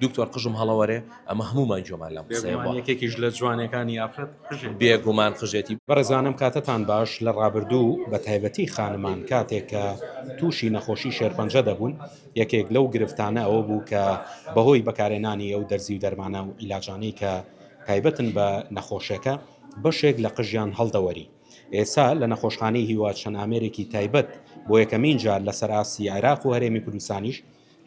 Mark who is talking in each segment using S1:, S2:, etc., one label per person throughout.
S1: دکتۆر قژم هەڵەوەرێ، ئەمە هەموومان گوێمان لەم قسەیە
S2: بێگومان
S1: بووە.
S2: یەکێکیش لە جوانیەکانی ئافرەت قژێتی.
S1: بێگومان قژێتی.
S2: بەڕێزان ئەم کاتەتان باش، لە ڕابردوو بە تایبەتی خانمان کاتێک کە تووشی نەخۆشی شێرپەنجە دەبوون یەکێک لەو گرفتانە ئەوە بوو کە بەهۆی بەکارهێنانی ئەو دەرزی و دەرمانە و عیلاجانەی کە تایبەتن بە نەخۆشەکە بەشێک لە قژیان هەڵدەوەری. ئێستا لە نەخۆشخانەی هیوا چەند ئامێرێکی تایبەت بۆ یەکەمین جار لەسەر ئاستی عێراق و هەرێمی کوردستانیش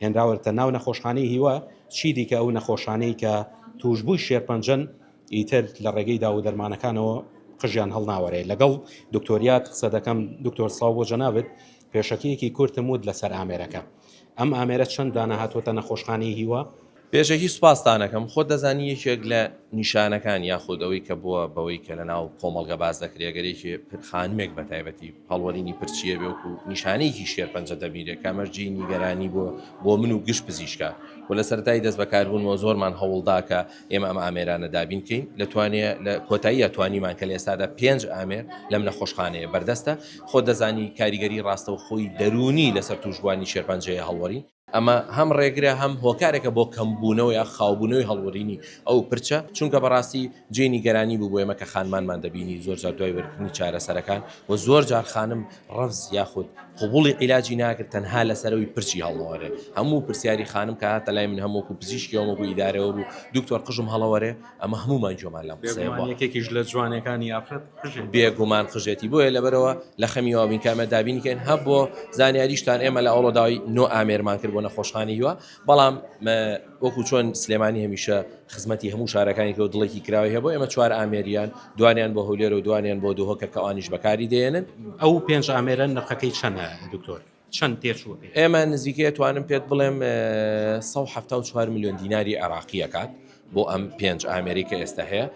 S2: هێنراوەتە ناو نەخۆشخانەی هیوا، چیدیکە ئەو نەخۆشانەی کە تووشبووی شێرپەنجەن ئیتر لە ڕێگەی داو و دەرمانەکانەوە قژیان هەڵناوەرێ. لەگەڵ دکتۆر یاد قسە دەکەم، دکتۆر سڵاو بۆ جەنابت، پێشەکییەکی کورتم وت لەسەر ئامێرەکە. ئەم ئامێرە چەند دانە هاتووەتە نەخۆشخانەی هیوا؟
S1: پێشەکی سوپاستان ئەکەم، خۆت دەزانی یەکێک لە نیشانەکان یاخود ئەوەی کە بووە بەوەی کە لەناو کۆمەڵگە باس دەکرێ گەر یەکێ خانمێک بە تایبەتی هەڵوەرینی پرچیە بێ وەکو نیشانەیەکی شێرپەنجە دەبینرێ کە ئەمەش جێی نیگەرانی بووە بۆ من و گشت پزیشکان و لە سەرەتای دەست بەکاربوونمەوە زۆرمان هەوڵدا کە ئێمە ئەم ئامێرانە دابین کەین لە توانێ لە کۆتاییە توانیمان کە لە ئێستادا پێنج ئامێر لەم نەخۆشخانەیە بەردەستە خۆت دەزانی کاریگەری ڕاستەوخۆی دەروونی لەسەر تووشبووانی شێرپەنجەیە هەڵوەرین ئەمە هەم ڕێگرە هەم هۆکارێکە بۆ کەمبوونەوە یا خاوبوونەوەی هەڵوەرینی ئەو پرچە، چونکە بەڕاستی جێی نیگەرانی بوو بۆ ئێمە کە خانمانمان دەبینی زۆر جار دوای وەرگرتنی چارەسەرەکان و زۆر جار خانم ڕەفز یاخود قبوڵی عیلاجی ناکرد تەنها لەسەر ئەوی پرچی هەڵنەوەرێ. هەموو پرسیاری خانم کە هاتە لای من هەم وەکو پزیشکی هەم وەکو ئیدارەوە بوو دکتۆر قژم هەڵەوەرێ، ئەمە هەموومان گوێمان لەم قسەیە
S2: بێگومان
S1: بووە.
S2: یەکێکیش لە جوانیەکانی ئافرەت قژێتی.
S1: بێگومان قژێتی بۆیە لەبەرئەوە لە خەمی وا بووین کە ئەمە دابینی کەین هە بۆ زانیاریشتان ئێمە لە ئەوڵۆ داوای نۆ ئامێرمان کرد بۆ نەخۆشخانەی هیوا بەڵام وەکو چۆن سلێمانی هەمیشە خزمەتی هەموو شارەکانی کرد و دڵێکی کراوەی هەبوو ئێمە چوار ئامێریان دوانیان بۆ هەولێر و دوانیان بۆ دهۆکە کە ئەوانیش بەکاری دێنن.
S2: ئەو پێنج ئامێرە نرخەکەی چەنە دکتۆر؟ چەند تێچووە پێی؟
S1: ئێمە نزیکەی ئەتوانم پێت بڵێم 174 ملیۆن دیناری عێراقی ئەکات بۆ ئەم پێنج ئامێرەی کە ئێستا هەیە.